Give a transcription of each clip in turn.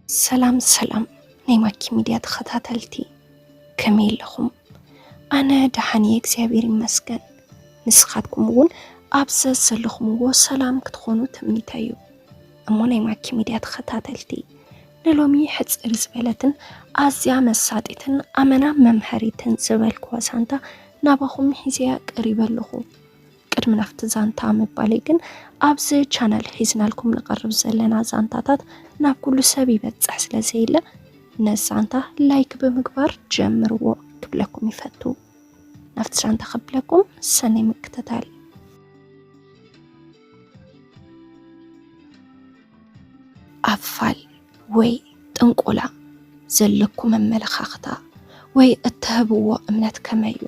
ሰላም ሰላም ናይ ማኪ ሚድያ ተኸታተልቲ፣ ከመይ ኣለኹም? ኣነ ደሓን እየ እግዚኣብሔር ይመስገን። ንስኻትኩም እውን ኣብ ዘዘለኹምዎ ሰላም ክትኾኑ ትምኒተይ እዩ። እሞ ናይ ማኪ ሚድያ ተኸታተልቲ፣ ንሎሚ ሕፅር ዝበለትን ኣዝያ መሳጢትን ኣመና መምሃሪትን ዝበልክዋ ዛንታ ናባኹም ሒዘያ ቀሪበ ኣለኹ። ቅድሚ ናብቲ ዛንታ ምባለይ ግን፣ ኣብዚ ቻነል ሒዝናልኩም ንቐርብ ዘለና ዛንታታት ናብ ኩሉ ሰብ ይበፅሕ ስለ ዘየለ፣ ነዚ ዛንታ ላይክ ብምግባር ጀምርዎ ክብለኩም ይፈቱ። ናብቲ ዛንታ ክብለኩም፣ ሰናይ ምክትታል። ኣብ ፋል ወይ ጥንቆላ ዘለኩም ኣመለኻኽታ ወይ እትህብዎ እምነት ከመይ እዩ?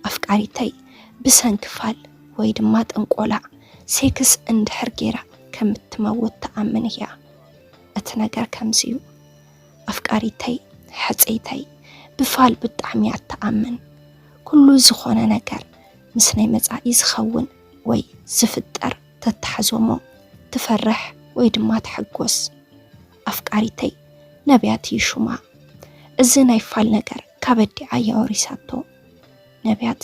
ኣፍቃሪተይ ብሰንኪ ፋል ወይ ድማ ጥንቆላ ሴክስ እንድሕር ጌራ ከም እትመውት ትኣምን እያ። እቲ ነገር ከምዚ እዩ። ኣፍቃሪተይ፣ ሕጽይተይ፣ ብፋል ብጣዕሚ እያ እትኣምን። ኩሉ ዝኾነ ነገር ምስ ናይ መጻኢ ዝኸውን ወይ ዝፍጠር ተተሓዞሞ ትፈርሕ ወይ ድማ ትሕጎስ። ኣፍቃሪተይ፣ ነብያት እዩ ሹማ። እዚ ናይ ፋል ነገር ካብ ኣዲኣ እያ ወሪሳቶ። ነብያት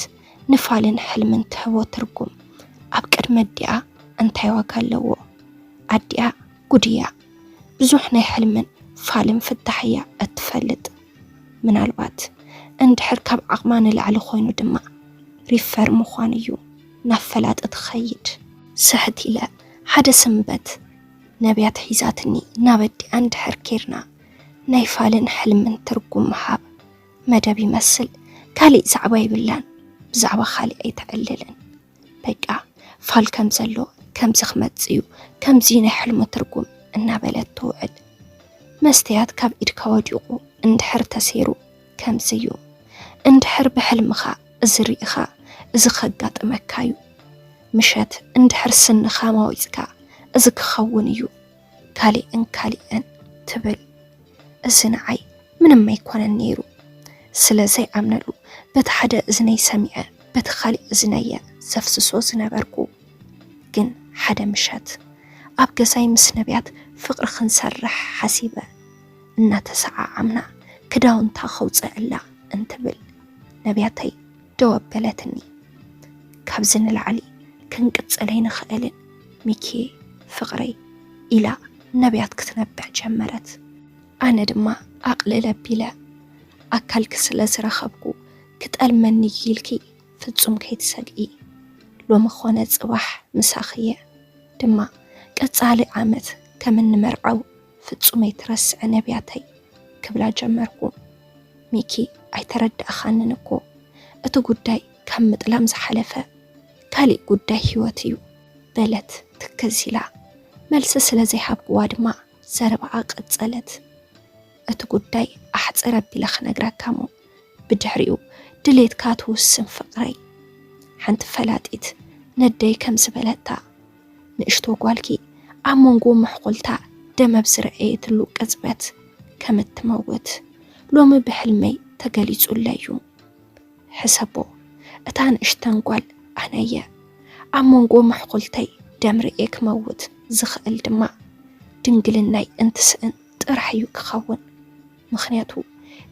ንፋልን ሕልምን ትህቦ ትርጉም ኣብ ቅድሚ ኣዲኣ እንታይ ዋጋ ኣለዎ? ኣዲኣ ጉድ እያ። ብዙሕ ናይ ሕልምን ፋልን ፍታሕ እያ እትፈልጥ። ምናልባት እንድሕር ካብ ዓቕማ ንላዕሊ ኮይኑ ድማ ሪፈር ምዃን እዩ ናብ ፈላጢ ትኸይድ። ስሕት ኢለ ሓደ ሰንበት ነብያት ሒዛትኒ ናብ ኣዲኣ እንድሕር ኬድና ናይ ፋልን ሕልምን ትርጉም ምሃብ መደብ ይመስል። ካሊእ ዛዕባ የብላን፣ ብዛዕባ ካሊእ ኣይተዕልልን። በቃ ፋል ከም ዘሎ፣ ከምዚ ክመጽእ እዩ፣ ከምዚ ናይ ሕልሙ ትርጉም እናበለት ትውዕል። መስትያት ካብ ኢድካ ወዲቑ እንድሕር ተሰይሩ ከምዚ እዩ። እንድሕር ብሕልምኻ እዚ ርኢኻ፣ እዚ ከጋጥመካ እዩ። ምሸት እንድሕር ስንኻ ማዊጽካ እዚ ክኸውን እዩ፣ ካሊእን ካሊእን ትብል። እዚ ንዓይ ምንም ኣይኮነን ነይሩ። ስለ ዘይኣምነሉ በቲ ሓደ እዝነይ ሰሚዐ በቲ ካሊእ እዝነየ ዘፍስሶ ዝነበርኩ። ግን ሓደ ምሸት ኣብ ገዛይ ምስ ነብያት ፍቕሪ ክንሰርሕ ሓሲበ። እናተሰዓዓምና ክዳውንታ ከውፅኣላ እንትብል ነብያተይ ደው ኣበለትኒ። ካብዚ ንላዕሊ ክንቅጽል ኣይንኽእልን ሚኪ ፍቕረይ ኢላ ነብያት ክትነብዕ ጀመረት። ኣነ ድማ ኣቕልል ኣቢለ ኣካልኪ ስለ ዝረኸብኩ ክጠልመኒ ኢልኪ ፍጹም ከይትሰግኢ። ሎሚ ኾነ ጽባሕ ምሳኺ እየ። ድማ ቀጻሊ ዓመት ከም እንመርዓው ፍጹም ኣይትረስዒ ነብያተይ ክብላ ጀመርኩ። ሚኪ ኣይተረዳእኻንን እኮ። እቲ ጉዳይ ካብ ምጥላም ዝሓለፈ ካሊእ ጉዳይ ህይወት እዩ በለት ትክዝ ኢላ። መልሲ ስለ ዘይሃብክዋ ድማ ዘረባኣ ቀጸለት። እቲ ጉዳይ ኣሕጽር ኣቢለ ክነግረካ እሞ ብድሕሪኡ ድሌትካ ትውስን ፍቕረይ። ሓንቲ ፈላጢት ነደይ ከም ዝበለታ፣ ንእሽቶ ጓልኪ ኣብ መንጎ ምሕኹልታ ደም ኣብ ዝረኣየትሉ ቅጽበት ከም እትመውት ሎሚ ብሕልመይ ተገሊጹለይ እዩ። ሕሰቦ፣ እታ ንእሽተን ጓል ኣነየ ኣብ መንጎ ምሕኹልተይ ደም ርእየ ክመውት ዝኽእል ድማ ድንግልናይ እንትስእን ጥራሕ እዩ ክኸውን። ምኽንያቱ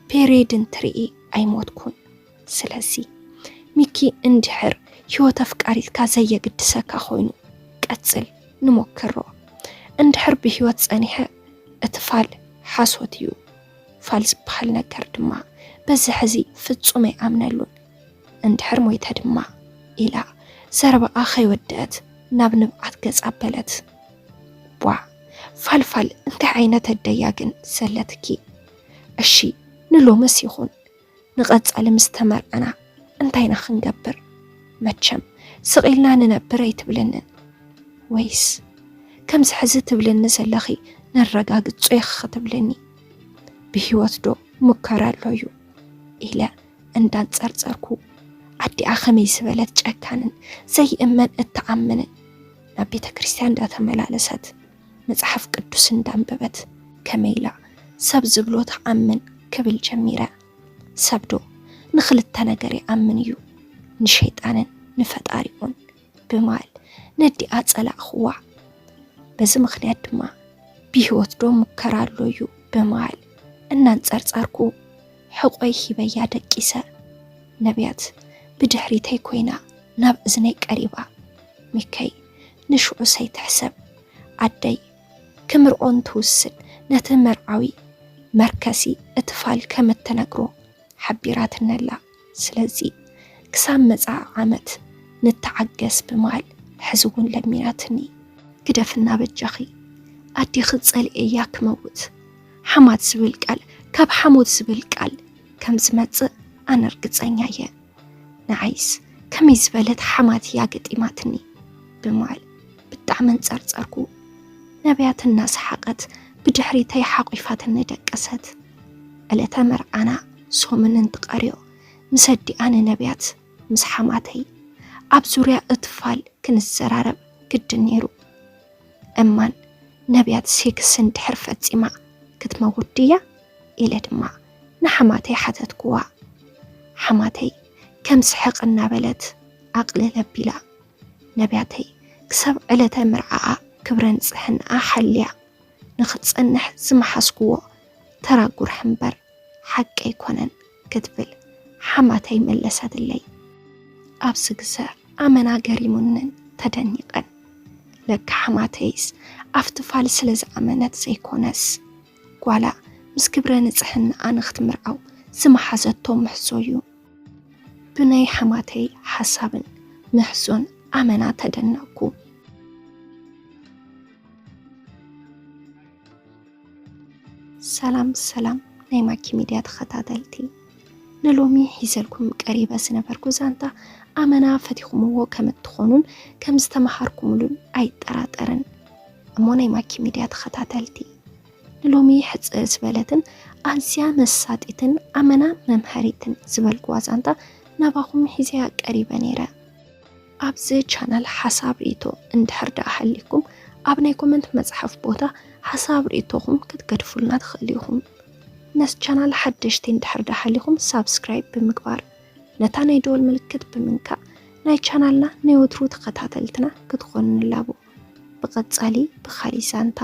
ፔሬድ እንትርኢ ኣይሞትኩን። ስለዚ ሚኪ እንድሕር ህይወት ኣፍቃሪትካ ዘየግድሰካ ኮይኑ ቀጽል ንሞክሮ። እንድሕር ብህይወት ጸኒሐ እቲ ፋል ሓሶት እዩ። ፋል ዝበሃል ነገር ድማ በዚ ሕዚ ፍጹም ኣይኣምነሉን። እንድሕር ሞይተ ድማ ኢላ ዘረባኣ ከይወደአት ናብ ንብዓት ገጻ ኣበለት። ቧዕ ፋልፋል እንታይ ዓይነት ኣደያ ግን ዘለትኪ? እሺ ንሎምስ ይኹን ንቐጻሊ ምስ ተመርዕና እንታይ ኢና ክንገብር? መቸም ስቕ ኢልና ንነብር ኣይትብልንን። ወይስ ከምዚ ሕዚ ትብልኒ ዘለኺ ነረጋግጾ ኢኺ ክትብልኒ? ብህይወት ዶ ሙከራ ኣሎ እዩ? ኢለ እንዳንጸርጸርኩ ኣዲኣ ከመይ ዝበለት ጨካንን ዘይእመን እትኣምንን ናብ ቤተ ክርስቲያን እንዳተመላለሰት መጽሓፍ ቅዱስ እንዳንበበት ከመይ ኢላ ሰብ ዝብሎ ትኣምን ክብል ጀሚረ። ሰብ ዶ ንኽልተ ነገር ይኣምን እዩ፣ ንሸይጣንን ንፈጣሪኡን ብማል ነዲኣ ጸላእኽዋ። በዚ ምኽንያት ድማ ብህይወት ዶ ሙከራ ኣሎ እዩ ብምባል እናንጸርጸርኩ ሕቖይ ሂበያ ደቂሰ። ነብያት ብድሕሪተይ ኮይና ናብ እዝነይ ቀሪባ፣ "ሚከይ፣ ንሽዑ ሰይትሕሰብ፣ ኣደይ ክምርዖን ትውስን፣ ነቲ መርዓዊ መርከሲ እቲ ፋል ከም እትነግሮ ሓቢራትኒ ኣላ። ስለዚ ክሳብ መጻኢ ዓመት ንተዓገስ" ብምባል ሕዚ እውን ለሚናትኒ። "ግደፍና በጃኺ፣ ኣዴኺ ጸሊኤያ ክመውት። ሓማት ዝብል ቃል ካብ ሓሞት ዝብል ቃል ከም ዝመጽእ ኣነ ርግጸኛ እየ። ንዓይስ ከመይ ዝበለት ሓማት እያ ገጢማትኒ?" ብምባል ብጣዕሚ እንጸርጸርኩ። ነብያት እናሰሓቐት ብድሕሪተይ ሓቒፋትኒ ደቀሰት። ዕለተ መርዓና ሶምን እንትቐርዮ፣ ምስ ኣዲኣ ንነብያት ምስ ሓማተይ ኣብ ዙርያ እቲ ፋል ክንዘራረብ ግድን ነይሩ። "እማን፣ ነብያት ሴክስ እንድሕር ፈጺማ ክትመውት ድያ?" ኢለ ድማ ንሓማተይ ሓተትኩዋ። ሓማተይ ከም ስሕቕ እናበለት ኣቕልል ኣቢላ፣ "ነብያተይ፣ ክሳብ ዕለተ መርዓኣ ክብረ ንጽሕናኣ ሓልያ ንኽትጸንሕ ዝመሓዝክዎ ተራ ጉርሒ እምበር ሓቂ ኣይኮነን" ክትብል ሓማተይ መለሰትለይ። ኣብዚ ግዘ ኣመና ገሪሙንን ተደኒቐን። ለካ ሓማተይስ ኣብቲ ፋል ስለ ዝኣመነት ዘይኮነስ፣ ጓላ ምስ ክብረ ንጽሕናኣ ንኽትምርዓው ዝመሓዘቶ ምሕዞ እዩ። ብናይ ሓማተይ ሓሳብን ምሕዞን ኣመና ተደነቕኩ። ሰላም ሰላም ናይ ማኪ ሚድያ ተኸታተልቲ፣ ንሎሚ ሒዘልኩም ቀሪበ ዝነበርኩ ዛንታ ኣመና ፈቲኹምዎ ከም እትኾኑን ከም ዝተምሃርኩምሉን ኣይጠራጠርን። እሞ ናይ ማኪ ሚድያ ተኸታተልቲ፣ ንሎሚ ሕጽር ዝበለትን ኣዝያ መሳጢትን ኣመና መምሃሪትን ዝበልኩዋ ዛንታ ናባኹም ሒዘያ ቀሪበ ነይረ። ኣብዚ ቻናል ሓሳብ ርእይቶ እንድሕር ደኣ ሃሊኩም፣ ኣብ ናይ ኮመንት መጽሓፍ ቦታ ሓሳብ ርእይቶኹም ክትገድፉልና ትኽእሉ ኢኹም። ነዚ ቻናል ሓደሽቲ እንድሕር ደኣ ሃሊኹም፣ ሳብስክራይብ ብምግባር ነታ ናይ ደወል ምልክት ብምንካእ ናይ ቻናልና ናይ ወትሩ ተኸታተልትና ክትኾኑ ንላቦ። ብቐጻሊ ብኻሊእ ዛንታ፣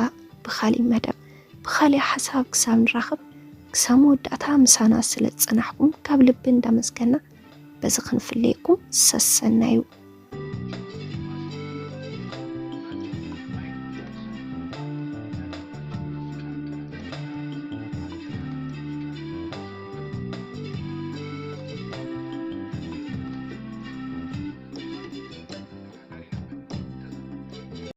ብኻሊእ መደብ፣ ብኻሊእ ሓሳብ ክሳብ ንራኸብ፣ ክሳብ መወዳእታ ምሳና ስለ ዝጸናሕኩም ካብ ልቢ እንዳመስገና፣ በዚ ክንፍለየኩም ሰሰናዩ።